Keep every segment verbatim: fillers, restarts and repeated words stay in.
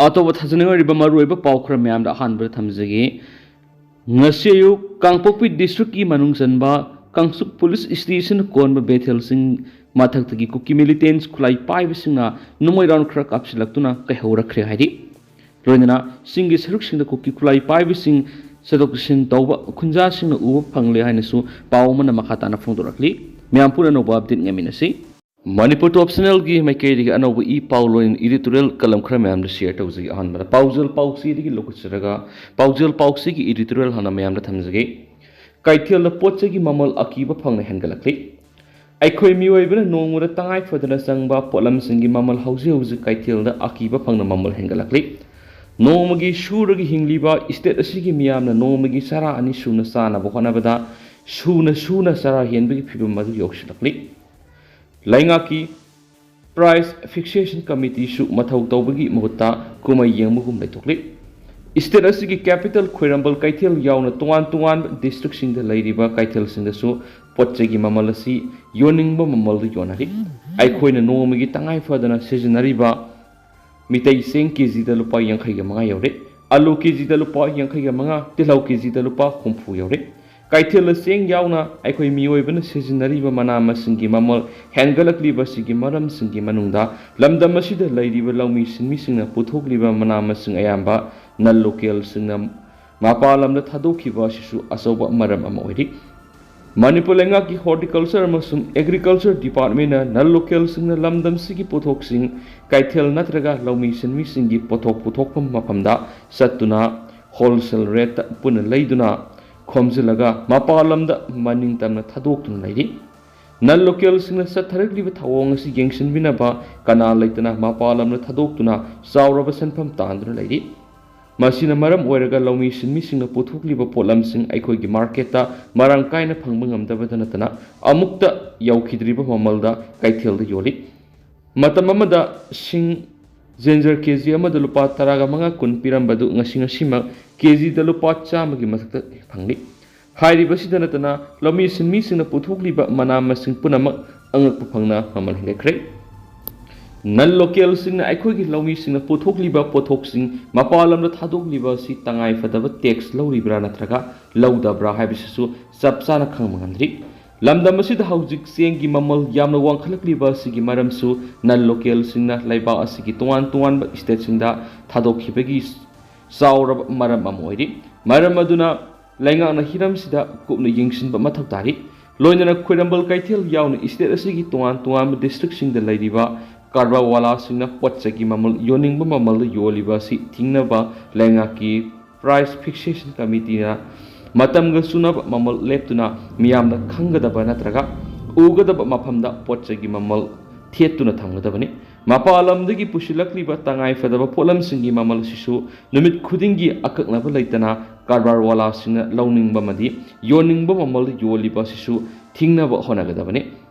ꯑꯇꯣꯞꯄ ꯊꯥꯖꯅꯤꯡꯉꯥꯏ ꯑꯣꯏꯔꯤꯕ ꯃꯔꯨꯑꯣꯏꯕ ꯄꯥꯎ ꯈꯔ ꯃꯌꯥꯝꯗ ꯑꯍꯥꯟꯕꯗ ꯊꯝꯖꯒꯦ꯫ ꯉꯁꯤ ꯑꯌꯨꯛ ꯀꯥꯡꯄꯣꯛꯄꯤ ꯗꯤꯁꯇ꯭ꯔꯤꯛꯀꯤ ꯃꯅꯨꯡ ꯆꯟꯕ ꯀꯥꯡꯆꯨꯞ ꯄꯨꯂꯤꯁ ꯁ꯭ꯇꯦꯁꯟ ꯀꯣꯟꯕ ꯕꯦꯊꯦꯜꯁꯤꯡ ꯃꯊꯛꯇꯒꯤ ꯀꯨꯀꯤ ꯃꯤꯂꯤꯇꯦꯟꯁ ꯈꯨꯠꯂꯥꯏ ꯄꯥꯏꯕꯁꯤꯡꯅ ꯅꯣꯡꯃꯩ ꯔꯥꯎꯟ ꯈꯔ ꯀꯥꯞꯁꯤꯜꯂꯛꯇꯨꯅ ꯀꯩꯍꯧꯔꯛꯈ꯭ꯔꯦ ꯍꯥꯏꯔꯤ꯫ ꯂꯣꯏꯅꯅ ꯆꯤꯡꯒꯤ ꯁꯔꯨꯛꯁꯤꯡꯗ ꯀꯨꯀꯤ ꯈꯨꯠꯂꯥꯏ ꯄꯥꯏꯕꯁꯤꯡ ꯆꯠꯊꯣꯛ ꯆꯠꯁꯤꯟ ꯇꯧꯕ ꯈꯨꯟꯖꯥꯁꯤꯡꯅ ꯎꯕ ꯐꯪꯂꯦ ꯍꯥꯏꯅꯁꯨ ꯄꯥꯎ ꯑꯃꯅ ꯃꯈꯥ ꯇꯥꯅ ꯐꯣꯡꯗꯣꯔꯛꯂꯤ꯫ ꯃꯌꯥꯝ ꯄꯨꯟꯅ ꯑꯅꯧꯕ ꯑꯞꯗꯦꯠ ꯉꯥꯏꯃꯤꯟꯅꯁꯤ꯫ ꯃꯅꯤꯄꯨꯔ ꯇꯣꯞ ꯆꯦꯅꯦꯜꯒꯤ ꯃꯥꯏꯀꯩꯗꯒꯤ ꯑꯅꯧꯕ ꯏ ꯄꯥꯎ ꯂꯣꯏꯅ ꯏꯗꯤꯇꯣꯔꯤꯌꯦꯜ ꯀꯂꯝ ꯈꯔ ꯃꯌꯥꯝꯗ ꯁꯤꯌꯔ ꯇꯧꯖꯒꯦ꯫ ꯑꯍꯥꯟꯕꯗ ꯄꯥꯎꯖꯦꯜ ꯄꯥꯎꯆꯦꯗꯒꯤ ꯂꯧꯈꯠꯆꯔꯒ ꯄꯥꯎꯖꯦꯜ ꯄꯥꯎꯆꯦꯒꯤ ꯏꯗꯤꯇꯣꯔꯤꯌꯦꯜ ꯍꯥꯟꯅ ꯃꯌꯥꯝꯗ ꯊꯝꯖꯒꯦ꯫ ꯀꯩꯊꯦꯜꯗ ꯄꯣꯠ ꯆꯩꯒꯤ ꯃꯃꯜ ꯑꯀꯤꯕ ꯐꯪꯅ ꯍꯦꯟꯒꯠꯂꯛꯂꯤ꯫ ꯑꯩꯈꯣꯏ ꯃꯤꯑꯣꯏꯕꯅ ꯅꯣꯡꯃꯗ ꯇꯉꯥꯏ ꯐꯗꯅ ꯆꯪꯕ ꯄꯣꯠꯂꯝꯁꯤꯡꯒꯤ ꯃꯃꯜ ꯍꯧꯖꯤꯛ ꯍꯧꯖꯤꯛ ꯀꯩꯊꯦꯜꯗ ꯑꯀꯤꯕ ꯐꯪꯅ ꯃꯃꯜ ꯍꯦꯟꯒꯠꯂꯛꯂꯤ꯫ ꯅꯣꯡꯃꯒꯤ ꯁꯨꯔꯒ ꯍꯤꯡꯂꯤꯕ ꯁ꯭ꯇꯦꯠ ꯑꯁꯤꯒꯤ ꯃꯤꯌꯥꯝꯅ ꯅꯣꯡꯃꯒꯤ ꯆꯔꯥ ꯑꯅꯤ ꯁꯨꯅ ꯆꯥꯅꯕ ꯍꯣꯠꯅꯕꯗ ꯁꯨꯅ ꯁꯨꯅ ꯆꯔꯥ ꯍꯦꯟꯕꯒꯤ ꯐꯤꯕꯝ ꯑꯗꯨ ꯌꯧꯁꯤꯜꯂꯛꯂꯤ꯫ ꯂꯩꯉꯥꯛꯀꯤ ꯄ꯭ꯔꯥꯏꯁ ꯐꯤꯛꯁꯦꯁꯟ ꯀꯃꯤꯇꯤꯁꯨ ꯃꯊꯧ ꯇꯧꯕꯒꯤ ꯃꯍꯨꯠꯇ ꯀꯨꯝꯍꯩ ꯌꯦꯡꯕꯒꯨꯝ ꯂꯩꯊꯣꯛꯂꯤ꯫ ꯁ꯭ꯇꯦꯠ ꯑꯁꯤꯒꯤ ꯀꯦꯄꯤꯇꯦꯜ ꯈ꯭ꯋꯥꯏꯔꯝꯕꯟ ꯀꯩꯊꯦꯜ ꯌꯥꯎꯅ ꯇꯣꯉꯥꯟ ꯇꯣꯉꯥꯟꯕ ꯗꯤꯁꯇ꯭ꯔꯤꯛꯁꯤꯡꯗ ꯂꯩꯔꯤꯕ ꯀꯩꯊꯦꯜꯁꯤꯡꯗꯁꯨ ꯄꯣꯠ ꯆꯩꯒꯤ ꯃꯃꯜ ꯑꯁꯤ ꯌꯣꯟꯅꯤꯡꯕ ꯃꯃꯜꯗ ꯌꯣꯟꯅꯔꯤ꯫ ꯑꯩꯈꯣꯏꯅ ꯅꯣꯡꯃꯒꯤ ꯇꯉꯥꯏ ꯐꯗꯅ ꯁꯤꯖꯤꯟꯅꯔꯤꯕ ꯃꯤꯇꯩ ꯆꯦꯡ ꯀꯦꯖꯤꯗ ꯂꯨꯄꯥ ꯌꯥꯡꯈꯩꯒ ꯃꯉꯥ ꯌꯧꯔꯦ꯫ ꯑꯂꯨ ꯀꯦꯖꯤꯗ ꯂꯨꯄꯥ ꯌꯥꯡꯈꯩꯒ ꯃꯉꯥ, ꯇꯤꯜꯍꯧ ꯀꯦꯖꯤꯗ ꯂꯨꯄꯥ ꯍꯨꯝꯐꯨ ꯌꯧꯔꯦ꯫ ꯀꯩꯊꯦꯜꯗ ꯆꯦꯡ ꯌꯥꯎꯅ ꯑꯩꯈꯣꯏ ꯃꯤꯑꯣꯏꯕꯅ ꯁꯤꯖꯤꯟꯅꯔꯤꯕ ꯃꯅꯥ ꯃꯁꯤꯡꯒꯤ ꯃꯃꯜ ꯍꯦꯟꯒꯠꯂꯛꯂꯤꯕ ꯑꯁꯤꯒꯤ ꯃꯔꯝꯁꯤꯡꯒꯤ ꯃꯅꯨꯡꯗ ꯂꯝꯗꯝ ꯑꯁꯤꯗ ꯂꯩꯔꯤꯕ ꯂꯧꯃꯤ ꯁꯤꯟꯃꯤꯁꯤꯡꯅ ꯄꯨꯊꯣꯛꯂꯤꯕ ꯃꯅꯥ ꯃꯁꯤꯡ ꯑꯌꯥꯝꯕ ꯅꯟ ꯂꯣꯀꯦꯜꯁꯤꯡꯅ ꯃꯄꯥꯟ ꯂꯝꯗ ꯊꯥꯗꯣꯛꯈꯤꯕ ꯑꯁꯤꯁꯨ ꯑꯆꯧꯕ ꯃꯔꯝ ꯑꯃ ꯑꯣꯏꯔꯤ꯫ ꯃꯅꯤꯄꯨꯔ ꯂꯩꯉꯥꯛꯀꯤ ꯍꯣꯔꯇꯤꯀꯜꯆꯔ ꯑꯃꯁꯨꯡ ꯑꯦꯒ꯭ꯔꯤꯀꯜꯆꯔ ꯗꯤꯄꯥꯔꯠꯃꯦꯟꯅ ꯅꯟ ꯂꯣꯀꯦꯜꯁꯤꯡꯅ ꯂꯝꯗꯝꯁꯤꯒꯤ ꯄꯣꯠꯊꯣꯛꯁꯤꯡ ꯀꯩꯊꯦꯜ ꯅꯠꯇ꯭ꯔꯒ ꯂꯧꯃꯤ ꯁꯤꯟꯃꯤꯁꯤꯡꯒꯤ ꯄꯣꯠꯊꯣꯛ ꯄꯨꯊꯣꯛꯐꯝ ꯃꯐꯝꯗ ꯆꯠꯇꯨꯅ ꯍꯣꯜꯁꯦꯜ ꯔꯦꯠꯇ ꯄꯨꯟꯅ ꯂꯩꯗꯨꯅ ꯈꯣꯝꯖꯤꯜꯂꯒ ꯃꯄꯥꯟ ꯂꯝꯗ ꯃꯅꯤꯡ ꯇꯝꯅ ꯊꯥꯗꯣꯛꯇꯨꯅ ꯂꯩꯔꯤ꯫ ꯅꯟ ꯂꯣꯀꯦꯜꯁꯤꯡꯅ ꯆꯠꯊꯔꯛꯂꯤꯕ ꯊꯧꯑꯣꯡ ꯑꯁꯤ ꯌꯦꯡꯁꯤꯟꯕꯤꯅꯕ ꯀꯅꯥ ꯂꯩꯇꯅ ꯃꯄꯥꯟ ꯂꯝꯗ ꯊꯥꯗꯣꯛꯇꯨꯅ ꯆꯥꯎꯔꯕ ꯁꯦꯟꯐꯝ ꯇꯥꯟꯗꯨꯅ ꯂꯩꯔꯤ꯫ ꯃꯁꯤꯅ ꯃꯔꯝ ꯑꯣꯏꯔꯒ ꯂꯧꯃꯤ ꯁꯤꯟꯃꯤꯁꯤꯡꯅ ꯄꯨꯊꯣꯛꯂꯤꯕ ꯄꯣꯠꯂꯝꯁꯤꯡ ꯑꯩꯈꯣꯏꯒꯤ ꯃꯥꯔꯀꯦꯠꯇ ꯃꯔꯥꯡ ꯀꯥꯏꯅ ꯐꯪꯕ ꯉꯝꯗꯕꯗ ꯅꯠꯇꯅ ꯑꯃꯨꯛꯇ ꯌꯧꯈꯤꯗ꯭ꯔꯤꯕ ꯃꯃꯜꯗ ꯀꯩꯊꯦꯜꯗ ꯌꯣꯜꯂꯤ꯫ ꯃꯇꯝ ꯑꯃꯗ ꯁꯤꯡ ꯖꯦꯟꯖꯔ ꯀꯦꯖꯤ ꯑꯃꯗ ꯂꯨꯄꯥ ꯇꯔꯥꯒ ꯃꯉꯥ ꯀꯨꯟ ꯄꯤꯔꯝꯕꯗꯨ ꯉꯁꯤ ꯉꯁꯤꯃꯛ ꯀꯦꯖꯤꯗ ꯂꯨꯄꯥ ꯆꯥꯝꯃꯒꯤ ꯃꯊꯛꯇ ꯐꯪꯂꯤ꯫ ꯍꯥꯏꯔꯤꯕꯁꯤꯗ ꯅꯠꯇꯅ ꯂꯧꯃꯤ ꯁꯤꯟꯃꯤꯁꯤꯡꯅ ꯄꯨꯊꯣꯛꯂꯤꯕ ꯃꯅꯥ ꯃꯁꯤꯡ ꯄꯨꯝꯅꯃꯛ ꯑꯉꯛꯄ ꯐꯪꯅ ꯃꯃꯜ ꯍꯦꯟꯒꯠꯈ꯭ꯔꯦ꯫ ꯅꯟ ꯂꯣꯀꯦꯜꯁꯤꯡꯅ ꯑꯩꯈꯣꯏꯒꯤ ꯂꯧꯃꯤꯁꯤꯡꯅ ꯄꯨꯊꯣꯛꯂꯤꯕ ꯄꯣꯠꯊꯣꯛꯁꯤꯡ ꯃꯄꯥꯟ ꯂꯝꯗ ꯊꯥꯗꯣꯛꯂꯤꯕ ꯑꯁꯤ ꯇꯉꯥꯏ ꯐꯗꯕ ꯇꯦꯛꯁ ꯂꯧꯔꯤꯕ꯭ꯔꯥ ꯅꯠꯇ꯭ꯔꯒ ꯂꯧꯗꯕ꯭ꯔꯥ ꯍꯥꯏꯕꯁꯤꯁꯨ ꯆꯞ ꯆꯥꯅ ꯈꯪꯕ ꯉꯝꯗ꯭ꯔꯤ꯫ ꯂꯝꯗꯝ ꯑꯁꯤꯗ ꯍꯧꯖꯤꯛ ꯆꯦꯡꯒꯤ ꯃꯃꯜ ꯌꯥꯝꯅ ꯋꯥꯡꯈꯠꯂꯛꯂꯤꯕ ꯑꯁꯤꯒꯤ ꯃꯔꯝꯁꯨ ꯅꯟ ꯂꯣꯀꯦꯜꯁꯤꯡꯅ ꯂꯩꯕꯥꯛ ꯑꯁꯤꯒꯤ ꯇꯣꯉꯥꯟ ꯇꯣꯉꯥꯟꯕ ꯁ꯭ꯇꯦꯠꯁꯤꯡꯗ ꯊꯥꯗꯣꯛꯈꯤꯕꯒꯤ ꯆꯥꯎꯔꯕ ꯃꯔꯝ ꯑꯃ ꯑꯣꯏꯔꯤ꯫ ꯃꯔꯝ ꯑꯗꯨꯅ ꯂꯩꯉꯥꯛꯅ ꯍꯤꯔꯝꯁꯤꯗ ꯀꯨꯞꯅ ꯌꯦꯡꯁꯤꯟꯕ ꯃꯊꯧ ꯇꯥꯔꯤ꯫ ꯂꯣꯏꯅꯅ ꯈ꯭ꯋꯥꯏꯔꯝꯕꯟ ꯀꯩꯊꯦꯜ ꯌꯥꯎꯅ ꯁ꯭ꯇꯦꯠ ꯑꯁꯤꯒꯤ ꯇꯣꯉꯥꯟ ꯇꯣꯉꯥꯟꯕ ꯗꯤꯁꯇ꯭ꯔꯤꯛꯁꯤꯡꯗ ꯂꯩꯔꯤꯕ ꯀꯔꯕꯥꯔ ꯋꯥꯂꯥꯁꯤꯡꯅ ꯄꯣꯠ ꯆꯩꯒꯤ ꯃꯃꯜ ꯌꯣꯟꯅꯤꯡꯕ ꯃꯃꯜꯗ ꯌꯣꯜꯂꯤꯕ ꯑꯁꯤ ꯊꯤꯡꯅꯕ ꯂꯩꯉꯥꯛꯀꯤ ꯄ꯭ꯔꯥꯏꯁ ꯐꯤꯛꯁꯦꯁꯟ ꯀꯃꯤꯇꯤꯅ ꯃꯇꯝꯒ ꯆꯨꯅꯕ ꯃꯃꯜ ꯂꯦꯞꯇꯨꯅ ꯃꯤꯌꯥꯝꯅ ꯈꯪꯒꯗꯕ ꯅꯠꯇ꯭ꯔꯒ ꯎꯒꯗꯕ ꯃꯐꯝꯗ ꯄꯣꯠ ꯆꯩꯒꯤ ꯃꯃꯜ ꯊꯦꯠꯇꯨꯅ ꯊꯝꯒꯗꯕꯅꯤ꯫ ꯃꯄꯥꯟ ꯂꯝꯗꯒꯤ ꯄꯨꯁꯤꯜꯂꯛꯂꯤꯕ ꯇꯉꯥꯏ ꯐꯗꯕ ꯄꯣꯠꯂꯝꯁꯤꯡꯒꯤ ꯃꯃꯜ ꯑꯁꯤꯁꯨ ꯅꯨꯃꯤꯠ ꯈꯨꯗꯤꯡꯒꯤ ꯑꯀꯛꯅꯕ ꯂꯩꯇꯅ ꯀꯔꯕꯥꯔ ꯋꯥꯂꯥꯁꯤꯡꯅ ꯂꯧꯅꯤꯡꯕ ꯑꯃꯗꯤ ꯌꯣꯟꯅꯤꯡꯕ ꯃꯃꯜꯗ ꯌꯣꯜꯂꯤꯕ ꯑꯁꯤꯁꯨ ꯊꯤꯡꯅꯕ ꯍꯣꯠꯅꯒꯗꯕꯅꯤ꯫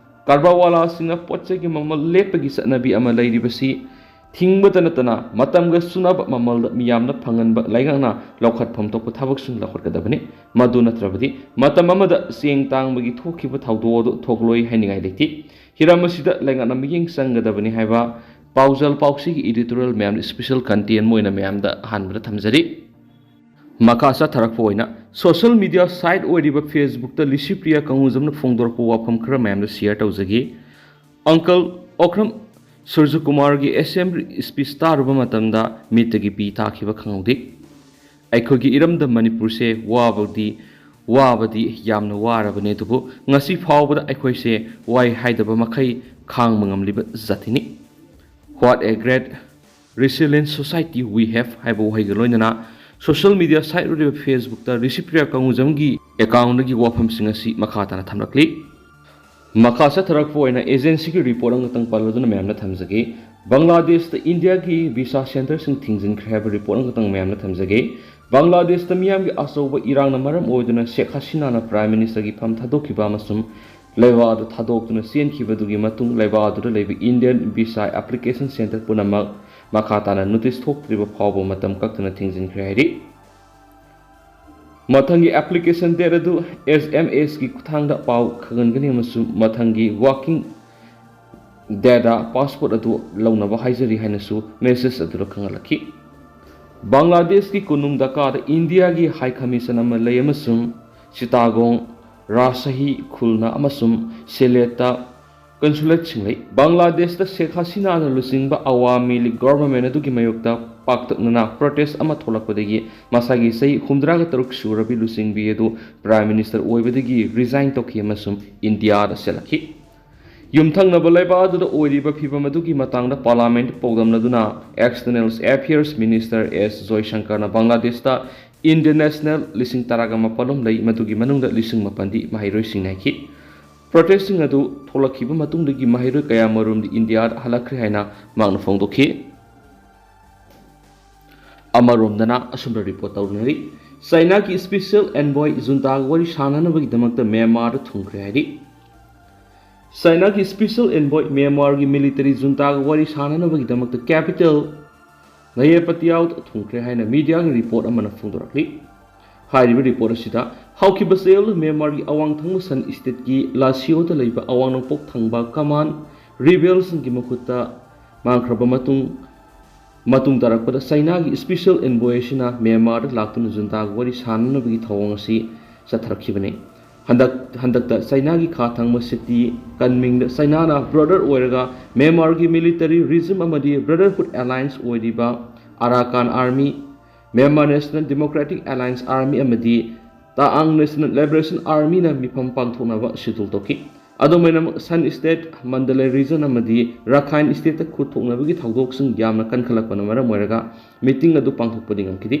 ꯀꯔꯕꯥꯔ ꯋꯥꯂꯥꯁꯤꯡꯅ ꯄꯣꯠ ꯆꯩꯒꯤ ꯃꯃꯜ ꯂꯦꯞꯄꯒꯤ ꯆꯠꯅꯕꯤ ꯑꯃ ꯂꯩꯔꯤꯕꯁꯤ ꯊꯤꯡꯕꯇ ꯅꯠꯇꯅ ꯃꯇꯝꯒ ꯆꯨꯅꯕ ꯃꯃꯜꯗ ꯃꯤꯌꯥꯝꯅ ꯐꯪꯍꯟꯕ ꯂꯩꯉꯥꯛꯅ ꯂꯧꯈꯠꯐꯝ ꯊꯣꯛꯄ ꯊꯕꯛꯁꯤꯡ ꯂꯧꯈꯠꯀꯗꯕꯅꯤ꯫ ꯃꯗꯨ ꯅꯠꯇ꯭ꯔꯕꯗꯤ ꯃꯇꯝ ꯑꯃꯗ ꯆꯦꯡ ꯇꯥꯡꯕꯒꯤ ꯊꯣꯛꯈꯤꯕ ꯊꯧꯗꯣꯛ ꯑꯗꯨ ꯊꯣꯛꯂꯣꯏ ꯍꯥꯏꯅꯤꯡꯉꯥꯏ ꯂꯩꯇꯦ꯫ ꯍꯤꯔꯝ ꯑꯁꯤꯗ ꯂꯩꯉꯥꯛꯅ ꯃꯤꯠꯌꯦꯡ ꯆꯪꯒꯗꯕꯅꯤ ꯍꯥꯏꯕ ꯄꯥꯎꯖꯦꯜ ꯄꯥꯎꯆꯦꯒꯤ editorial ꯃꯌꯥꯝꯗ special content ꯑꯣꯏꯅ ꯃꯌꯥꯝꯗ ꯑꯍꯥꯟꯕꯗ ꯊꯝꯖꯔꯤ꯫ ꯃꯈꯥ ꯆꯠꯊꯔꯛꯄ ꯑꯣꯏꯅ social media site ꯑꯣꯏꯔꯤꯕ Facebookꯇ ꯂꯤꯁꯤꯄ꯭ꯔꯤꯌꯥ ꯀꯪꯉꯨꯖꯝꯅ ꯐꯣꯡꯗꯣꯔꯛꯄ ꯋꯥꯐꯝ ꯈꯔ ꯃꯌꯥꯝꯗ share ꯇꯧꯖꯒꯦ꯫ Uncle ꯑꯣꯀ꯭ꯔꯝ ꯁꯨꯔꯖꯀꯨꯃꯥꯔꯒꯤ assembly speech ꯇꯥꯔꯨꯕ ꯃꯇꯝꯗ ꯃꯤꯠꯇꯒꯤ ꯄꯤ ꯇꯥꯈꯤꯕ ꯈꯪꯍꯧꯗꯦ꯫ ꯑꯩꯈꯣꯏꯒꯤ ꯏꯔꯝꯗꯝ ꯃꯅꯤꯄꯨꯔꯁꯦ ꯋꯥꯕꯗꯤ ꯋꯥꯕꯗꯤ ꯌꯥꯝꯅ ꯋꯥꯔꯕꯅꯦ, ꯑꯗꯨꯕꯨ ꯉꯁꯤ ꯐꯥꯎꯕꯗ ꯑꯩꯈꯣꯏꯁꯦ ꯋꯥꯏ ꯍꯥꯏꯗꯕ ꯃꯈꯩ ꯈꯥꯡꯕ ꯉꯝꯂꯤꯕ ꯖꯥꯇꯤꯅꯤ꯫ What a great resilient society we have ꯍꯥꯏꯕ ꯋꯥꯍꯩꯒ ꯂꯣꯏꯅꯅ social media site ꯑꯣꯏꯔꯤꯕ Facebookꯇ ꯂꯤꯁꯤꯄ꯭ꯔꯤꯌꯥ ꯀꯪꯉꯨꯖꯝꯒꯤ accountꯗꯒꯤ ꯋꯥꯐꯝꯁꯤꯡ ꯑꯁꯤ ꯃꯈꯥ ꯇꯥꯅ ꯊꯝꯂꯛꯂꯤ꯫ ꯃꯈꯥ ꯆꯠꯊꯔꯛꯄ ꯑꯣꯏꯅ agencyꯒꯤ report ꯑꯃꯈꯛꯇꯪ ꯄꯜꯂꯗꯨꯅ ꯃꯌꯥꯝꯅ ꯊꯝꯖꯒꯦ꯫ ꯕꯪꯒ꯭ꯂꯥꯗꯦꯁꯇ ꯏꯟꯗꯤꯌꯥꯒꯤ visa centreꯁꯤꯡ ꯊꯤꯡꯖꯤꯟꯈ꯭ꯔꯦ ꯍꯥꯏꯕ report ꯑꯃꯈꯛꯇꯪ ꯃꯌꯥꯝꯅ ꯊꯝꯖꯒꯦ꯫ ꯕꯪꯒ꯭ꯂꯥꯗꯦꯁꯇ ꯃꯤꯌꯥꯝꯒꯤ ꯑꯆꯧꯕ ꯏꯔꯥꯡꯅ ꯃꯔꯝ ꯑꯣꯏꯗꯨꯅ ꯁꯦꯈ ꯍꯁꯤꯅꯥꯅ Prime Ministerꯒꯤ ꯐꯝ ꯊꯥꯗꯣꯛꯈꯤꯕ ꯑꯃꯁꯨꯡ ꯂꯩꯕꯥꯛ ꯑꯗꯨ ꯊꯥꯗꯣꯛꯇꯨꯅ ꯆꯦꯟꯈꯤꯕꯗꯨꯒꯤ ꯃꯇꯨꯡ ꯂꯩꯕꯥꯛ ꯑꯗꯨꯗ ꯂꯩꯕ Indian visa application centre ꯄꯨꯝꯅꯃꯛ ꯃꯈꯥ ꯇꯥꯅ notice ꯊꯣꯛꯇ꯭ꯔꯤꯕ ꯐꯥꯎꯕ ꯃꯇꯝ ꯀꯛꯇꯅ ꯊꯤꯡꯖꯤꯟꯈ꯭ꯔꯦ ꯍꯥꯏꯔꯤ꯫ ꯃꯊꯪꯒꯤ application date ꯑꯗꯨ SMSꯀꯤ ꯈꯨꯠꯊꯥꯡꯗ ꯄꯥꯎ ꯈꯪꯍꯟꯒꯅꯤ ꯑꯃꯁꯨꯡ ꯃꯊꯪꯒꯤ working ꯗꯦꯗꯥ ꯄꯥꯁꯄꯣꯔꯠ ꯑꯗꯨ ꯂꯧꯅꯕ ꯍꯥꯏꯖꯔꯤ ꯍꯥꯏꯅꯁꯨ ꯃꯦꯁꯦꯖ ꯑꯗꯨꯗ ꯈꯪꯍꯜꯂꯛꯈꯤ꯫ ꯕꯪꯒ꯭ꯂꯥꯗꯦꯁꯀꯤ ꯀꯣꯅꯨꯡ ꯙꯥꯀꯥꯗ ꯏꯟꯗꯤꯌꯥꯒꯤ ꯍꯥꯏ ꯀꯃꯤꯁꯟ ꯑꯃ ꯂꯩ ꯑꯃꯁꯨꯡ ꯆꯤꯇꯥꯒꯣꯡ, ꯔꯥꯖꯁꯥꯍꯤ, ꯈꯨꯜꯅꯥ ꯑꯃꯁꯨꯡ ꯁꯦꯂꯦꯠꯇ ꯀꯟꯁꯨꯂꯦꯠꯁꯤꯡ ꯂꯩ꯫ ꯕꯪꯒ꯭ꯂꯥꯗꯦꯁꯇ ꯁꯦꯈ ꯍꯁꯤꯅꯥꯅ ꯂꯨꯆꯤꯡꯕ ꯑꯋꯥꯃꯤ ꯂꯤꯒ ꯒꯣꯚꯔꯟꯃꯦꯟꯠ ꯑꯗꯨꯒꯤ ꯃꯥꯌꯣꯛꯇ ꯄꯥꯛꯇꯛꯅꯅ ꯄ꯭ꯔꯣꯇꯦꯁ ꯑꯃ ꯊꯣꯛꯂꯛꯄꯗꯒꯤ ꯃꯁꯥꯒꯤ ꯆꯍꯤ ꯍꯨꯝꯗ꯭ꯔꯥꯒ ꯇꯔꯨꯛ ꯁꯨꯔꯕꯤ ꯂꯨꯆꯤꯡꯕꯤ ꯑꯗꯨ ꯄ꯭ꯔꯥꯏꯝ ꯃꯤꯅꯤꯁꯇꯔ ꯑꯣꯏꯕꯗꯒꯤ ꯔꯤꯖꯥꯏꯟ ꯇꯧꯈꯤ ꯑꯃꯁꯨꯡ ꯏꯟꯗꯤꯌꯥꯗ ꯆꯦꯜꯂꯛꯈꯤ꯫ ꯌꯨꯝꯊꯪꯅꯕ ꯂꯩꯕꯥꯛ ꯑꯗꯨꯗ ꯑꯣꯏꯔꯤꯕ ꯐꯤꯚꯝ ꯑꯗꯨꯒꯤ ꯃꯇꯥꯡꯗ ꯄꯥꯔꯂꯥꯃꯦꯟꯠ ꯄꯥꯎꯗꯝꯅꯗꯨꯅ ꯑꯦꯛꯁꯇꯔꯅꯦꯜ ꯑꯦꯐꯤꯌꯔꯁ ꯃꯤꯅꯤꯁꯇꯔ ꯑꯦꯁ ꯖꯣꯏꯁꯪꯀꯔꯅ ꯕꯪꯒ꯭ꯂꯥꯗꯦꯁꯇ ꯏꯟꯗꯤꯌꯟ ꯅꯦꯁꯅꯦꯜ ꯂꯤꯁꯤꯡ ꯇꯔꯥꯒ ꯃꯥꯄꯜ ꯂꯣꯝ ꯂꯩ, ꯃꯗꯨꯒꯤ ꯃꯅꯨꯡꯗ ꯂꯤꯁꯤꯡ ꯃꯥꯄꯜꯗꯤ ꯃꯍꯩꯔꯣꯏꯁꯤꯡꯅꯤ ꯍꯥꯏꯈꯤ꯫ ꯄ꯭ꯔꯣꯇꯦꯁꯁꯤꯡ ꯑꯗꯨ ꯊꯣꯛꯂꯛꯈꯤꯕ ꯃꯇꯨꯡꯗꯒꯤ ꯃꯍꯩꯔꯣꯏ ꯀꯌꯥꯃꯔꯨꯝꯗꯤ ꯏꯟꯗꯤꯌꯥꯗ ꯍꯜꯂꯛꯈ꯭ꯔꯦ ꯍꯥꯏꯅ ꯃꯍꯥꯛꯅ ꯐꯣꯡꯗꯣꯛꯈꯤ꯫ ꯑꯃꯔꯣꯝꯗꯅ ꯑꯁꯨꯝꯅ ꯔꯤꯄꯣꯔꯠ ꯇꯧꯅꯔꯤ, ꯆꯥꯏꯅꯥꯒꯤ ꯁ꯭ꯄꯦꯁꯤꯌꯦꯜ ꯑꯦꯟꯚꯣꯏ ꯖꯨꯟꯇꯥꯒ ꯋꯥꯔꯤ ꯁꯥꯅꯅꯕꯒꯤꯗꯃꯛꯇ ꯃ꯭ꯌꯥꯟꯃꯥꯔꯗ ꯊꯨꯡꯈ꯭ꯔꯦ ꯍꯥꯏꯔꯤ꯫ ꯆꯥꯏꯅꯥꯒꯤ ꯁ꯭ꯄꯦꯁꯤꯌꯦꯜ ꯑꯦꯟꯚꯣꯏ ꯃ꯭ꯌꯥꯟꯃꯥꯔꯒꯤ ꯃꯤꯂꯤꯇꯔꯤ ꯖꯨꯟꯇꯥꯒ ꯋꯥꯔꯤ ꯁꯥꯅꯅꯕꯒꯤꯗꯃꯛꯇ ꯀꯦꯄꯤꯇꯦꯜ ꯅꯌꯦꯄꯇꯤꯌꯥꯎꯗ ꯊꯨꯡꯈ꯭ꯔꯦ ꯍꯥꯏꯅ ꯃꯤꯗꯤꯌꯥꯒꯤ ꯔꯤꯄꯣꯔꯠ ꯑꯃꯅ ꯐꯣꯡꯗꯣꯔꯛꯂꯤ꯫ ꯍꯥꯏꯔꯤꯕ ꯔꯤꯄꯣꯔꯠ ꯑꯁꯤꯗ ꯍꯧꯈꯤꯕ ꯆꯌꯣꯜꯗ ꯃ꯭ꯌꯥꯟꯃꯥꯔꯒꯤ ꯑꯋꯥꯡ ꯊꯪꯕ ꯁꯟ ꯁ꯭ꯇꯦꯠꯀꯤ ꯂꯥꯁꯤꯌꯣꯗ ꯂꯩꯕ ꯑꯋꯥꯡ ꯅꯣꯡꯄꯣꯛ ꯊꯪꯕ ꯀꯃꯥꯟ ꯔꯤꯕꯦꯜꯁꯤꯡꯒꯤ ꯃꯈꯨꯠꯇ ꯃꯥꯡꯈ꯭ꯔꯕ ꯃꯇꯨꯡ, ꯃꯇꯨꯡ ꯇꯥꯔꯛꯄꯗ ꯆꯥꯏꯅꯥꯒꯤ ꯁ꯭ꯄꯦꯁꯤꯌꯦꯜ ꯑꯦꯟꯚꯣꯏ ꯑꯁꯤꯅ ꯃ꯭ꯌꯥꯟꯃꯥꯔꯗ ꯂꯥꯛꯇꯨꯅ ꯖꯨꯟꯇꯥꯒ ꯋꯥꯔꯤ ꯁꯥꯅꯅꯕꯒꯤ ꯊꯧꯑꯣꯡ ꯑꯁꯤ ꯆꯠꯊꯔꯛꯈꯤꯕꯅꯤ꯫ ꯍꯟꯗꯛ-, ꯍꯟꯗꯛꯇ ꯆꯥꯏꯅꯥꯒꯤ ꯈꯥ ꯊꯪꯕ ꯁꯤꯇꯤ ꯀꯟꯃꯤꯡꯗ ꯆꯥꯏꯅꯥꯅ ꯕ꯭ꯔꯗꯔ ꯑꯣꯏꯔꯒ ꯃ꯭ꯌꯥꯟꯃꯥꯔꯒꯤ ꯃꯤꯂꯤꯇꯔꯤ ꯔꯤꯖꯤꯝ ꯑꯃꯗꯤ ꯕ꯭ꯔꯗꯔꯍꯨꯗ ꯑꯦꯂꯥꯌꯟꯁ ꯑꯣꯏꯔꯤꯕ Arakan army, Myanmar national democratic alliance army ꯑꯃꯗꯤ ꯇꯥꯑꯥꯡ ꯅꯦꯁꯅꯦꯜ ꯂꯤꯕꯔꯦꯁꯟ ꯑꯥꯔꯃꯤꯅ ꯃꯤꯐꯝ ꯄꯥꯡꯊꯣꯛꯅꯕ ꯁꯦꯗ꯭ꯌꯨꯜ ꯇꯧꯈꯤ꯫ ꯑꯗꯨꯝ ꯑꯣꯏꯅꯃꯛ, ꯁꯟ ꯁ꯭ꯇꯦꯠ, ꯃꯟꯗꯂꯦ ꯔꯤꯖꯟ ꯑꯃꯗꯤ ꯔꯥꯈꯥꯏꯟ ꯁ꯭ꯇꯦꯠꯇ ꯈꯨꯠ ꯊꯣꯛꯅꯕꯒꯤ ꯊꯧꯗꯣꯛꯁꯤꯡ ꯌꯥꯝꯅ ꯀꯟꯈꯠꯂꯛꯄꯅ ꯃꯔꯝ ꯑꯣꯏꯔꯒ ꯃꯤꯇꯤꯡ ꯑꯗꯨ ꯄꯥꯡꯊꯣꯛꯄꯗꯤ ꯉꯝꯈꯤꯗꯦ꯫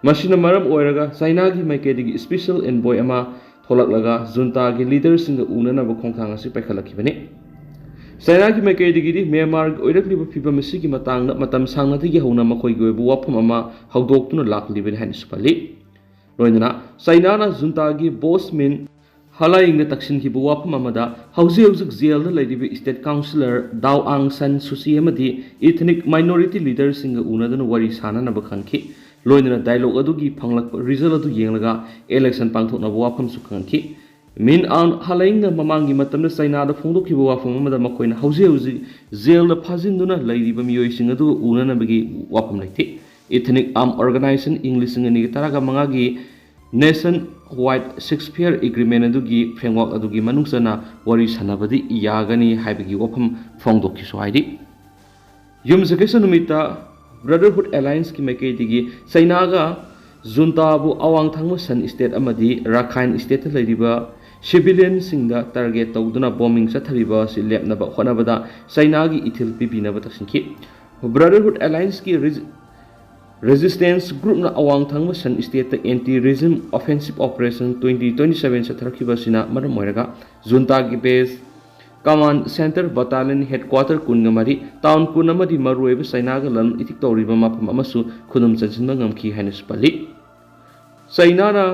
ꯃꯁꯤꯅ ꯃꯔꯝ ꯑꯣꯏꯔꯒ ꯆꯥꯏꯅꯥꯒꯤ ꯃꯥꯏꯀꯩꯗꯒꯤ ꯁ꯭ꯄꯦꯁꯤꯌꯦꯜ ꯑꯦꯟꯚꯣꯏ ꯑꯃ ꯊꯣꯛꯂꯛꯂꯒ ꯖꯨꯟꯇꯥꯒꯤ ꯂꯤꯗꯔꯁꯤꯡꯒ ꯎꯅꯅꯕ ꯈꯣꯡꯊꯥꯡ ꯑꯁꯤ ꯄꯥꯏꯈꯠꯂꯛꯈꯤꯕꯅꯤ꯫ ꯆꯥꯏꯅꯥꯒꯤ ꯃꯥꯏꯀꯩꯗꯒꯤꯗꯤ ꯃ꯭ꯌꯥꯟꯃꯥꯔꯒꯤ ꯑꯣꯏꯔꯛꯂꯤꯕ ꯐꯤꯕꯝ ꯑꯁꯤꯒꯤ ꯃꯇꯥꯡꯗ ꯃꯇꯝ ꯁꯥꯡꯅꯗꯒꯤ ꯍꯧꯅ ꯃꯈꯣꯏꯒꯤ ꯑꯣꯏꯕ ꯋꯥꯐꯝ ꯑꯃ ꯍꯧꯗꯣꯛꯇꯨꯅ ꯂꯥꯛꯂꯤꯕꯅꯤ ꯍꯥꯏꯅꯁꯨ ꯄꯜꯂꯤ꯫ ꯂꯣꯏꯅꯅ ꯆꯥꯏꯅꯥꯅ ꯖꯨꯟꯇꯥꯒꯤ ꯕꯣꯁ ꯃꯤꯟ ꯍꯂꯥꯏꯌꯤꯡꯗ ꯇꯛꯁꯤꯟꯈꯤꯕ ꯋꯥꯐꯝ ꯑꯃꯗ ꯍꯧꯖꯤꯛ ꯍꯧꯖꯤꯛ ꯖꯦꯜꯗ ꯂꯩꯔꯤꯕ ꯁ꯭ꯇꯦꯠ ꯀꯥꯎꯟꯁꯤꯂꯔ ꯗꯥꯎ ꯑꯥꯡ ꯁꯟ ꯁꯨꯆꯤ ꯑꯃꯗꯤ ꯏꯊꯅꯤꯛ ꯃꯥꯏꯅꯣꯔꯤꯇꯤ ꯂꯤꯗꯔꯁꯤꯡꯒ ꯎꯅꯗꯨꯅ ꯋꯥꯔꯤ ꯁꯥꯅꯅꯕ ꯈꯟꯈꯤ꯫ ꯂꯣꯏꯅꯅ ꯗꯥꯏꯂꯣꯒ ꯑꯗꯨꯒꯤ ꯐꯪꯂꯛꯄ ꯔꯤꯖꯜ ꯑꯗꯨ ꯌꯦꯡꯂꯒ ꯏꯂꯦꯛꯁꯟ ꯄꯥꯡꯊꯣꯛꯅꯕ ꯋꯥꯐꯝꯁꯨ ꯈꯪꯍꯟꯈꯤ꯫ ꯃꯤꯟ ꯑꯥꯎꯟ ꯍꯂꯩꯡꯅ ꯃꯃꯥꯡꯒꯤ ꯃꯇꯝꯗ ꯆꯩꯅꯥꯗ ꯐꯣꯡꯗꯣꯛꯈꯤꯕ ꯋꯥꯐꯝ ꯑꯃꯗ ꯃꯈꯣꯏꯅ ꯍꯧꯖꯤꯛ ꯍꯧꯖꯤꯛ ꯖꯦꯜꯗ ꯐꯥꯖꯤꯟꯗꯨꯅ ꯂꯩꯔꯤꯕ ꯃꯤꯑꯣꯏꯁꯤꯡ ꯑꯗꯨ ꯎꯅꯅꯕꯒꯤ ꯋꯥꯐꯝ ꯂꯩꯇꯦ꯫ Ethnic Armed Organization ꯏꯪ ꯂꯤꯁꯤꯡ ꯑꯅꯤꯒ ꯇꯔꯥꯒ ꯃꯉꯥꯒꯤ Nation Wide Ceasefire Agreement ꯑꯗꯨꯒꯤ framework ꯑꯗꯨꯒꯤ ꯃꯅꯨꯡ ꯆꯟꯅ ꯋꯥꯔꯤ ꯁꯥꯟꯅꯕꯗꯤ ꯌꯥꯒꯅꯤ ꯍꯥꯏꯕꯒꯤ ꯋꯥꯐꯝ ꯐꯣꯡꯗꯣꯛꯈꯤꯁꯨ ꯍꯥꯏꯔꯤ꯫ ꯌꯨꯝꯁꯀꯩꯁ ꯅꯨꯃꯤꯠꯇ Brotherhood Allianceꯀꯤ ꯃꯥꯏꯀꯩꯗꯒꯤ ꯆꯩꯅꯥꯒ ꯖꯨꯟꯇꯥꯕꯨ ꯑꯋꯥꯡ ꯊꯪꯕ ꯁꯟ state ꯑꯃꯗꯤ ꯔꯥꯈꯥꯏꯟ stateꯇ ꯂꯩꯔꯤꯕ civilianꯁꯤꯡꯗ target ꯇꯧꯗꯨꯅ bombing ꯆꯠꯊꯔꯤꯕ ꯑꯁꯤ ꯂꯦꯞꯅꯕ ꯍꯣꯠꯅꯕꯗ ꯆꯩꯅꯥꯒꯤ ꯏꯊꯤꯜ ꯄꯤꯕꯤꯅꯕ ꯇꯛꯁꯤꯟꯈꯤ꯫ Brotherhood Allianceꯀꯤ res-, resistance groupꯅ ꯑꯋꯥꯡ ꯊꯪꯕ ꯁꯟ stateꯇ anti regime offensive operation twenty twenty seven ꯆꯠꯊꯔꯛꯈꯤꯕ ꯑꯁꯤꯅ ꯃꯔꯝ ꯑꯣꯏꯔꯒ ꯖꯨꯟꯇꯥꯒꯤ base, command centre, battalion headquarter ꯀꯨꯟꯒ ꯃꯔꯤ, town ꯀꯨꯟ ꯑꯃꯗꯤ ꯃꯔꯨꯑꯣꯏꯕ ꯆꯩꯅꯥꯒ ꯂꯂꯣꯟ ꯏꯇꯤꯛ ꯇꯧꯔꯤꯕ ꯃꯐꯝ ꯑꯃꯁꯨ ꯈꯨꯗꯨꯝ ꯆꯟꯁꯤꯟꯕ ꯉꯝꯈꯤ ꯍꯥꯏꯅꯁꯨ ꯄꯜꯂꯤ꯫ ꯆꯩꯅꯥꯅ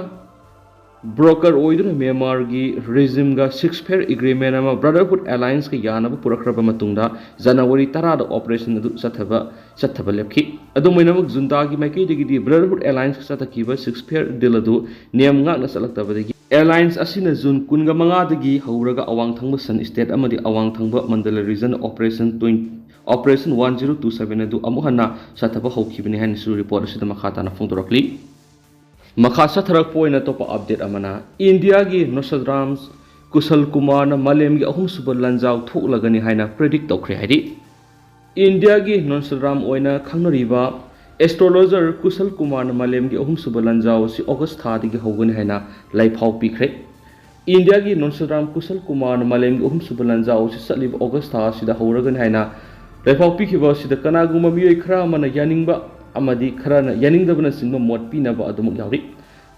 broker ꯑꯣꯏꯗꯨꯅ ꯃ꯭ꯌꯥꯟꯃꯥꯔꯒꯤ regimeꯒ ceasefire agreement ꯑꯃ Brotherhood Allianceꯀ ꯌꯥꯅꯕ ꯄꯨꯔꯛꯈ꯭ꯔꯕ ꯃꯇꯨꯡꯗ ꯖꯅꯋꯥꯔꯤ ꯇꯔꯥꯗ operation ꯑꯗꯨ ꯆꯠꯊꯕ, ꯆꯠꯊꯕ ꯂꯦꯞꯈꯤ꯫ ꯑꯗꯨꯝ ꯑꯣꯏꯅꯃꯛ ꯖꯨꯟꯇꯥꯒꯤ ꯃꯥꯏꯀꯩꯗꯒꯤꯗꯤ Brotherhood Allianceka ꯆꯠꯊꯈꯤꯕ ceasefire deal ꯑꯗꯨ ꯅꯤꯌꯝ ꯉꯥꯛꯅ ꯆꯠꯂꯛꯇꯕꯗꯒꯤ alliance ꯑꯁꯤꯅ ꯖꯨꯟ ꯀꯨꯟꯒ ꯃꯉꯥꯗꯒꯤ ꯍꯧꯔꯒ ꯑꯋꯥꯡ ꯊꯪꯕ ꯁꯟ state ꯑꯃꯗꯤ ꯑꯋꯥꯡ ꯊꯪꯕ ꯃꯟꯗꯂ regionꯗ operation twenty, operation one zero two seven ꯑꯗꯨ ꯑꯃꯨꯛ ꯍꯟꯅ ꯆꯠꯊꯕ ꯍꯧꯈꯤꯕꯅꯤ ꯍꯥꯏꯅꯁꯨ report ꯑꯁꯤꯗ ꯃꯈꯥ ꯇꯥꯅ ꯐꯣꯡꯗꯣꯔꯛꯂꯤ꯫ ꯃꯈꯥ ꯆꯠꯊꯔꯛꯄ ꯑꯣꯏꯅ ꯑꯇꯣꯞꯄ update ꯑꯃꯅ, ꯏꯟꯗꯤꯌꯥꯒꯤ Nostradamus ꯀꯨꯁꯜ ꯀꯨꯃꯥꯔꯅ ꯃꯥꯂꯦꯝꯒꯤ ꯑꯍꯨꯝꯁꯨꯕ ꯂꯥꯟꯖꯥꯎ ꯊꯣꯛꯂꯒꯅꯤ ꯍꯥꯏꯅ predict ꯇꯧꯈ꯭ꯔꯦ ꯍꯥꯏꯔꯤ꯫ ꯏꯟꯗꯤꯌꯥꯒꯤ Nostradamus ꯑꯣꯏꯅ ꯈꯪꯅꯔꯤꯕ astrologer ꯀꯨꯁꯜ ꯀꯨꯃꯥꯔꯅ ꯃꯥꯂꯦꯝꯒꯤ ꯑꯍꯨꯝꯁꯨꯕ ꯂꯥꯟꯖꯥꯎ ꯑꯁꯤ August ꯊꯥꯗꯒꯤ ꯍꯧꯒꯅꯤ ꯍꯥꯏꯅ ꯂꯥꯏꯐꯥꯎ ꯄꯤꯈ꯭ꯔꯦ꯫ ꯏꯟꯗꯤꯌꯥꯒꯤ Nostradamus ꯀꯨꯁꯜ ꯀꯨꯃꯥꯔꯅ ꯃꯥꯂꯦꯝꯒꯤ ꯑꯍꯨꯝꯁꯨꯕ ꯂꯥꯟꯖꯥꯎ ꯑꯁꯤ ꯆꯠꯂꯤꯕ August ꯊꯥ ꯑꯁꯤꯗ ꯍꯧꯔꯒꯅꯤ ꯍꯥꯏꯅ ꯂꯥꯏꯐꯥꯎ ꯄꯤꯈꯤꯕ ꯑꯁꯤꯗ ꯀꯅꯥꯒꯨꯝꯕ ꯃꯤꯑꯣꯏ ꯈꯔ ꯑꯃꯅ ꯌꯥꯅꯤꯡꯕ ꯑꯃꯗꯤ ꯈꯔꯅ ꯌꯥꯅꯤꯡꯗꯕꯅꯆꯤꯡꯕ ꯃꯣꯠ ꯄꯤꯅꯕ ꯑꯗꯨꯃꯛ ꯌꯥꯎꯔꯤ꯫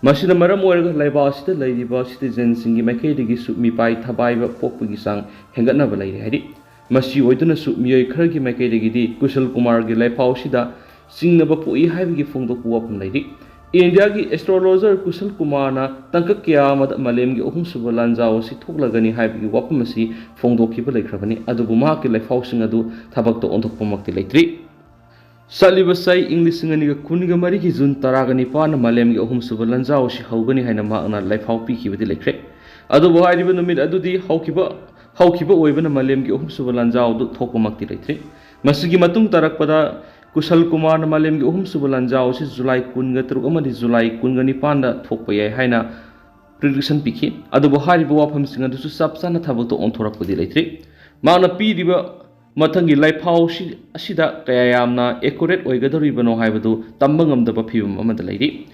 ꯃꯁꯤꯅ ꯃꯔꯝ ꯑꯣꯏꯔꯒ ꯂꯩꯕꯥꯛ ꯑꯁꯤꯗ ꯂꯩꯔꯤꯕ citizenꯁꯤꯡꯒꯤ ꯃꯥꯏꯀꯩꯗꯒꯤꯁꯨ ꯃꯤꯄꯥꯏ ꯊꯕꯥꯏꯕ ꯄꯣꯛꯄꯒꯤ ꯆꯥꯡ ꯍꯦꯟꯒꯠꯅꯕ ꯂꯩꯔꯦ ꯍꯥꯏꯔꯤ꯫ ꯃꯁꯤ ꯑꯣꯏꯗꯨꯅꯁꯨ ꯃꯤꯑꯣꯏ ꯈꯔꯒꯤ ꯃꯥꯏꯀꯩꯗꯒꯤꯗꯤ ꯀꯨꯁꯜ ꯀꯨꯃꯥꯔꯒꯤ ꯂꯥꯏꯐꯥꯎ ꯑꯁꯤꯗ ꯆꯤꯡꯅꯕ ꯄꯣꯛꯏ ꯍꯥꯏꯕꯒꯤ ꯐꯣꯡꯗꯣꯛꯄ ꯋꯥꯐꯝ ꯂꯩꯔꯤ꯫ ꯏꯟꯗꯤꯌꯥꯒꯤ astrologer ꯀꯨꯁꯜ ꯀꯨꯃꯥꯔꯅ ꯇꯥꯡꯀꯛ ꯀꯌꯥ ꯑꯃꯗ ꯃꯥꯂꯦꯝꯒꯤ ꯑꯍꯨꯝꯁꯨꯕ ꯂꯥꯟꯖꯥꯎ ꯑꯁꯤ ꯊꯣꯛꯂꯒꯅꯤ ꯍꯥꯏꯕꯒꯤ ꯋꯥꯐꯝ ꯑꯁꯤ ꯐꯣꯡꯗꯣꯛꯈꯤꯕ ꯂꯩꯈ꯭ꯔꯕꯅꯤ, ꯑꯗꯨꯕꯨ ꯃꯍꯥꯛꯀꯤ ꯂꯥꯏꯐꯥꯎꯁꯤꯡ ꯑꯗꯨ ꯊꯕꯛꯇ ꯑꯣꯟꯊꯣꯛꯄꯃꯛꯇꯤ ꯂꯩꯇ꯭ꯔꯤ꯫ ꯆꯠꯂꯤꯕ ꯆꯍꯤ ꯏꯪ ꯂꯤꯁꯤꯡ ꯑꯅꯤꯒ ꯀꯨꯟꯒ ꯃꯔꯤꯒꯤ ꯖꯨꯟ ꯇꯔꯥꯒ ꯅꯤꯄꯥꯟꯅ ꯃꯥꯂꯦꯝꯒꯤ ꯑꯍꯨꯝꯁꯨꯕ ꯂꯥꯟꯖꯥꯎ ꯑꯁꯤ ꯍꯧꯒꯅꯤ ꯍꯥꯏꯅ ꯃꯍꯥꯛꯅ ꯂꯥꯏꯐꯥꯎ ꯄꯤꯈꯤꯕꯗꯤ ꯂꯩꯈ꯭ꯔꯦ꯫ ꯑꯗꯨꯕꯨ ꯍꯥꯏꯔꯤꯕ ꯅꯨꯃꯤꯠ ꯑꯗꯨꯗꯤ ꯍꯧꯈꯤꯕ ꯍꯧꯈꯤꯕ ꯑꯣꯏꯕꯅ ꯃꯥꯂꯦꯝꯒꯤ ꯑꯍꯨꯝꯁꯨꯕ ꯂꯥꯟꯖꯥꯎꯗꯨ ꯊꯣꯛꯄꯃꯛꯇꯤ ꯂꯩꯇ꯭ꯔꯤ꯫ ꯃꯁꯤꯒꯤ ꯃꯇꯨꯡ ꯇꯥꯔꯛꯄꯗ ꯀꯨꯁꯜ ꯀꯨꯃꯥꯔꯅ ꯃꯥꯂꯦꯝꯒꯤ ꯑꯍꯨꯝꯁꯨꯕ ꯂꯥꯟꯖꯥꯎ ꯑꯁꯤ ꯖꯨꯂꯥꯏ ꯀꯨꯟꯒ ꯇꯔꯨꯛ ꯑꯃꯗꯤ ꯖꯨꯂꯥꯏ ꯀꯨꯟꯒ ꯅꯤꯄꯥꯟꯗ ꯊꯣꯛꯄ ꯌꯥꯏ ꯍꯥꯏꯅ ꯄ꯭ꯔꯤꯗꯤꯛꯁꯟ ꯄꯤꯈꯤ꯫ ꯑꯗꯨꯕꯨ ꯍꯥꯏꯔꯤꯕ ꯋꯥꯐꯝꯁꯤꯡ ꯑꯗꯨꯁꯨ ꯆꯞ ꯆꯥꯅ ꯊꯕꯛꯇ ꯑꯣꯟꯊꯣꯔꯛꯄꯗꯤ ꯂꯩꯇ꯭ꯔꯤ꯫ ꯃꯍꯥꯛꯅ ꯄꯤꯔꯤꯕ ꯃꯊꯪꯒꯤ ꯂꯥꯏꯐꯥꯎ ꯑꯁꯤꯗ ꯀꯌꯥ ꯌꯥꯝꯅ ꯑꯦꯀꯨꯔꯦꯠ ꯑꯣꯏꯒꯗꯧꯔꯤꯕꯅꯣ ꯍꯥꯏꯕꯗꯨ ꯇꯝꯕ ꯉꯝꯗꯕ ꯐꯤꯕꯝ ꯑꯃꯗ ꯂꯩꯔꯤ꯫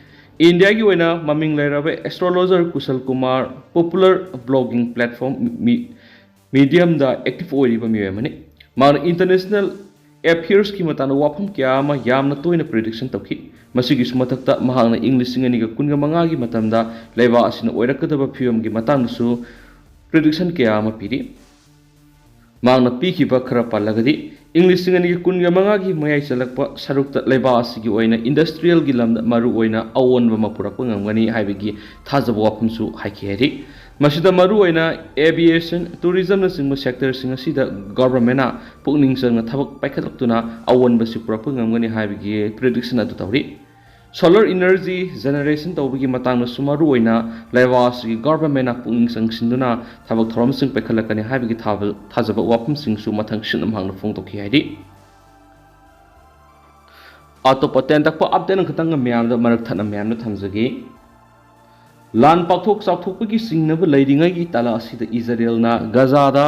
ꯏꯟꯗꯤꯌꯥꯒꯤ ꯑꯣꯏꯅ ꯃꯃꯤꯡ ꯂꯩꯔꯕ astrologer Kushal Kumar popular blogging platform ꯃꯤꯗꯤꯌꯝꯗ ꯑꯦꯛꯇꯤꯚ ꯑꯣꯏꯔꯤꯕ ꯃꯤꯑꯣꯏ ꯑꯃꯅꯤ꯫ ꯃꯍꯥꯛꯅ ꯏꯟꯇꯔꯅꯦꯁꯅꯦꯜ ꯑꯦꯐꯤꯌꯔꯁꯀꯤ ꯃꯇꯥꯡꯗ ꯋꯥꯐꯝ ꯀꯌꯥ ꯑꯃ ꯌꯥꯝꯅ ꯇꯣꯏꯅ ꯄ꯭ꯔꯤꯗꯤꯛꯁꯟ ꯇꯧꯈꯤ꯫ ꯃꯁꯤꯒꯤꯁꯨ ꯃꯊꯛꯇ ꯃꯍꯥꯛꯅ ꯏꯪ ꯂꯤꯁꯤꯡ ꯑꯅꯤꯒ ꯀꯨꯟꯒ ꯃꯉꯥꯒꯤ ꯃꯇꯝꯗ ꯂꯩꯕꯥꯛ ꯑꯁꯤꯅ ꯑꯣꯏꯔꯛꯀꯗꯕ ꯐꯤꯕꯝꯒꯤ ꯃꯇꯥꯡꯗꯁꯨ ꯄ꯭ꯔꯤꯗꯤꯛꯁꯟ ꯀꯌꯥ ꯑꯃ ꯄꯤꯔꯤ꯫ ꯃꯍꯥꯛꯅ ꯄꯤꯈꯤꯕ ꯈꯔ ꯄꯜꯂꯒꯗꯤ, ꯏꯪ ꯂꯤꯁꯤꯡ ꯑꯅꯤꯒ ꯀꯨꯟꯒ ꯃꯉꯥꯒꯤ ꯃꯌꯥꯏ ꯆꯜꯂꯛꯄ ꯁꯔꯨꯛꯇ ꯂꯩꯕꯥꯛ ꯑꯁꯤꯒꯤ ꯑꯣꯏꯅ ꯏꯟꯗꯁꯇ꯭ꯔꯤꯌꯦꯜꯒꯤ ꯂꯝꯗ ꯃꯔꯨꯑꯣꯏꯅ ꯑꯑꯣꯟꯕ ꯑꯃ ꯄꯨꯔꯛꯄ ꯉꯝꯒꯅꯤ ꯍꯥꯏꯕꯒꯤ ꯊꯥꯖꯕ ꯋꯥꯐꯝꯁꯨ ꯍꯥꯏꯈꯤ ꯍꯥꯏꯔꯤ꯫ ꯃꯁꯤꯗ ꯃꯔꯨꯑꯣꯏꯅ ꯑꯦꯚꯤꯌꯦꯁꯟ, ꯇꯨꯔꯤꯖꯝꯅꯆꯤꯡꯕ ꯁꯦꯛꯇꯔꯁꯤꯡ ꯑꯁꯤꯗ ꯒꯚꯔꯟꯃꯦꯟꯅ ꯄꯨꯛꯅꯤꯡ ꯆꯪꯅ ꯊꯕꯛ ꯄꯥꯏꯈꯠꯂꯛꯇꯨꯅ ꯑꯑꯣꯟꯕꯁꯤ ꯄꯨꯔꯛꯄ ꯉꯝꯒꯅꯤ ꯍꯥꯏꯕꯒꯤ ꯄ꯭ꯔꯤꯗꯤꯛꯁꯟ ꯑꯗꯨ ꯇꯧꯔꯤ꯫ ꯁꯣꯂꯔ ꯏꯅꯔꯖꯤ ꯖꯦꯅꯦꯔꯦꯁꯟ ꯇꯧꯕꯒꯤ ꯃꯇꯥꯡꯗꯁꯨ ꯃꯔꯨꯑꯣꯏꯅ ꯂꯩꯕꯥꯛ ꯑꯁꯤꯒꯤ ꯒꯚꯔꯟꯃꯦꯟꯅ ꯄꯨꯛꯅꯤꯡ ꯆꯪꯁꯤꯟꯗꯨꯅ ꯊꯕꯛ ꯊꯧꯔꯝꯁꯤꯡ ꯄꯥꯏꯈꯠꯂꯛꯀꯅꯤ ꯍꯥꯏꯕꯒꯤ ꯊꯥꯕ-, ꯊꯥꯖꯕ ꯋꯥꯐꯝꯁꯤꯡꯁꯨ ꯃꯊꯪ ꯁꯤꯠꯅ ꯃꯍꯥꯛꯅ ꯐꯣꯡꯗꯣꯛꯈꯤ ꯍꯥꯏꯔꯤ꯫ ꯑꯇꯣꯞꯄ ꯇꯦꯟ ꯇꯛꯄ ꯑꯞꯗꯦꯠ ꯑꯃꯈꯛꯇꯪꯒ ꯃꯌꯥꯝꯗ ꯃꯔꯛ ꯊꯠꯅ ꯃꯌꯥꯝꯗ ꯊꯝꯖꯒꯦ꯫ ꯂꯥꯟ ꯄꯥꯛꯊꯣꯛ ꯆꯥꯎꯊꯣꯛꯄꯒꯤ ꯆꯤꯡꯅꯕ ꯂꯩꯔꯤꯉꯩꯒꯤ ꯇꯥꯂꯛ ꯑꯁꯤꯗ ꯏꯖꯔꯦꯜꯅ ꯒꯖꯥꯗ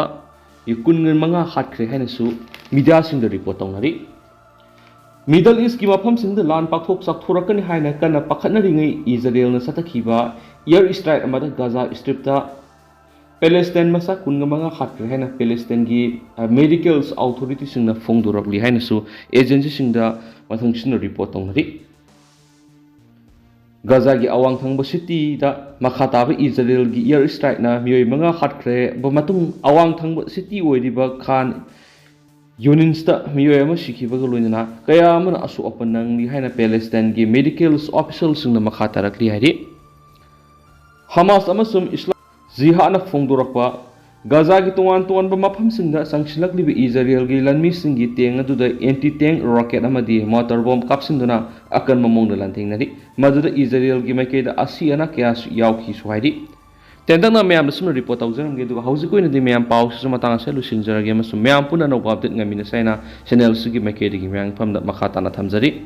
ꯀꯨꯟꯃꯉꯥ ꯍꯥꯠꯈ꯭ꯔꯦ ꯍꯥꯏꯅꯁꯨ ꯃꯤꯗꯤꯌꯥꯁꯤꯡꯗ ꯔꯤꯄꯣꯔꯠ ꯇꯧꯅꯔꯤ꯫ ꯃꯤꯗꯜ ꯏꯁꯀꯤ ꯃꯐꯝꯁꯤꯡꯗ ꯂꯥꯟ ꯄꯥꯛꯊꯣꯛ ꯆꯥꯎꯊꯣꯔꯛꯀꯅꯤ ꯍꯥꯏꯅ ꯀꯟꯅ ꯄꯥꯈꯠꯅꯔꯤꯉꯩ ꯏꯖꯔꯦꯜꯅ ꯆꯠꯊꯈꯤꯕ ꯏꯌꯔ ꯏꯁꯇ꯭ꯔꯥꯏꯛ ꯑꯃꯗ ꯒꯖꯥ ꯏꯁꯇ꯭ꯔꯤꯞꯇ ꯄꯦꯂꯦꯁꯇꯥꯏꯟ ꯃꯆꯥ ꯀꯨꯟꯃꯉꯥ ꯍꯥꯠꯈ꯭ꯔꯦ ꯍꯥꯏꯅ ꯄꯦꯂꯦꯁꯇꯥꯏꯟꯒꯤ, ꯑ, ꯃꯦꯗꯤꯀꯦꯜ ꯑꯣꯊꯣꯔꯤꯇꯤꯁꯤꯡꯅ ꯐꯣꯡꯗꯣꯔꯛꯂꯤ ꯍꯥꯏꯅꯁꯨ ꯑꯦꯖꯦꯟꯁꯤꯁꯤꯡꯗ ꯃꯊꯪꯁꯤꯠꯅ ꯔꯤꯄꯣꯔꯠ ꯇꯧꯅꯔꯤ꯫ ꯒꯖꯥꯒꯤ ꯑꯋꯥꯡ ꯊꯪꯕ ꯁꯤꯇꯤꯗ ꯃꯈꯥ ꯇꯥꯕ ꯏꯖꯔꯦꯜꯒꯤ ꯏꯌꯔ ꯏꯁꯇ꯭ꯔꯥꯏꯛꯅ ꯃꯤꯑꯣꯏ ꯃꯉꯥ ꯍꯥꯠꯈ꯭ꯔꯕ ꯃꯇꯨꯡ, ꯑꯋꯥꯡ ꯊꯪꯕ ꯁꯤꯇꯤ ꯑꯣꯏꯔꯤꯕ ꯈꯥꯟ ꯌꯨꯅꯤꯟꯁꯇ ꯃꯤꯑꯣꯏ ꯑꯃ ꯁꯤꯈꯤꯕꯒ ꯂꯣꯏꯅꯅ ꯀꯌꯥ ꯑꯃꯅ ꯑꯁꯣꯛ ꯑꯄꯟ ꯅꯪꯂꯤ ꯍꯥꯏꯅ ꯄꯦꯂꯦꯁꯇꯥꯏꯟꯒꯤ ꯃꯦꯗꯤꯀꯦꯜ ꯑꯣꯐꯤꯁꯤꯌꯦꯜꯁꯤꯡꯅ ꯃꯈꯥ ꯇꯥꯔꯛꯂꯤ ꯍꯥꯏꯔꯤ꯫ ꯍꯃꯥꯁ ꯑꯃꯁꯨꯡ ꯏꯁꯂꯥꯝ ꯖꯤꯍꯥꯗꯅ ꯐꯣꯡꯗꯣꯔꯛꯄ ꯒꯖꯥꯒꯤ ꯇꯣꯉꯥꯟ ꯇꯣꯉꯥꯟꯕ ꯃꯐꯝꯁꯤꯡꯗ ꯆꯪꯁꯤꯜꯂꯛꯂꯤꯕ ꯏꯖꯔꯦꯜꯒꯤ ꯂꯥꯟꯃꯤꯁꯤꯡꯒꯤ ꯇꯦꯡ ꯑꯗꯨꯗ ꯑꯦꯟꯇꯤ ꯇꯦꯡ ꯔꯣꯀꯦꯠ ꯑꯃꯗꯤ ꯃꯣꯇꯔ ꯕꯣꯝ ꯀꯥꯞꯁꯤꯟꯗꯨꯅ ꯑꯀꯟꯕ ꯃꯑꯣꯡꯗ ꯂꯥꯟꯊꯦꯡꯅꯔꯤ꯫ ꯃꯗꯨꯗ ꯏꯖꯔꯦꯜꯒꯤ ꯃꯥꯏꯀꯩꯗ ꯑꯁꯤ ꯑꯅꯥ ꯀꯌꯥꯁꯨ ꯌꯥꯎꯈꯤꯁꯨ ꯍꯥꯏꯔꯤ꯫ ꯇꯦꯟꯇꯛꯅ ꯃꯌꯥꯝꯗ ꯁꯨꯝꯅ ꯔꯤꯄꯣꯔꯠ ꯇꯧꯖꯔꯝꯒꯦ, ꯑꯗꯨꯒ ꯍꯧꯖꯤꯛꯀꯤ ꯑꯣꯏꯅꯗꯤ ꯃꯌꯥꯝ ꯄꯥꯎꯁꯤꯁꯨ ꯃꯇꯥꯡ ꯑꯁꯤꯗ ꯂꯣꯏꯁꯤꯟꯖꯔꯒꯦ, ꯑꯃꯁꯨꯡ ꯃꯌꯥꯝ ꯄꯨꯟꯅ ꯑꯅꯧꯕ ꯑꯞꯗꯦꯠ ꯉꯥꯏꯃꯤꯟꯅꯁꯦ ꯍꯥꯏꯅ ꯆꯦꯅꯦꯜꯁꯤꯒꯤ ꯃꯥꯏꯀꯩꯗꯒꯤ ꯃꯌꯥꯝꯒꯤ ꯃꯐꯝꯗ ꯃꯈꯥ ꯇꯥꯅ ꯊꯝꯖꯔꯤ꯫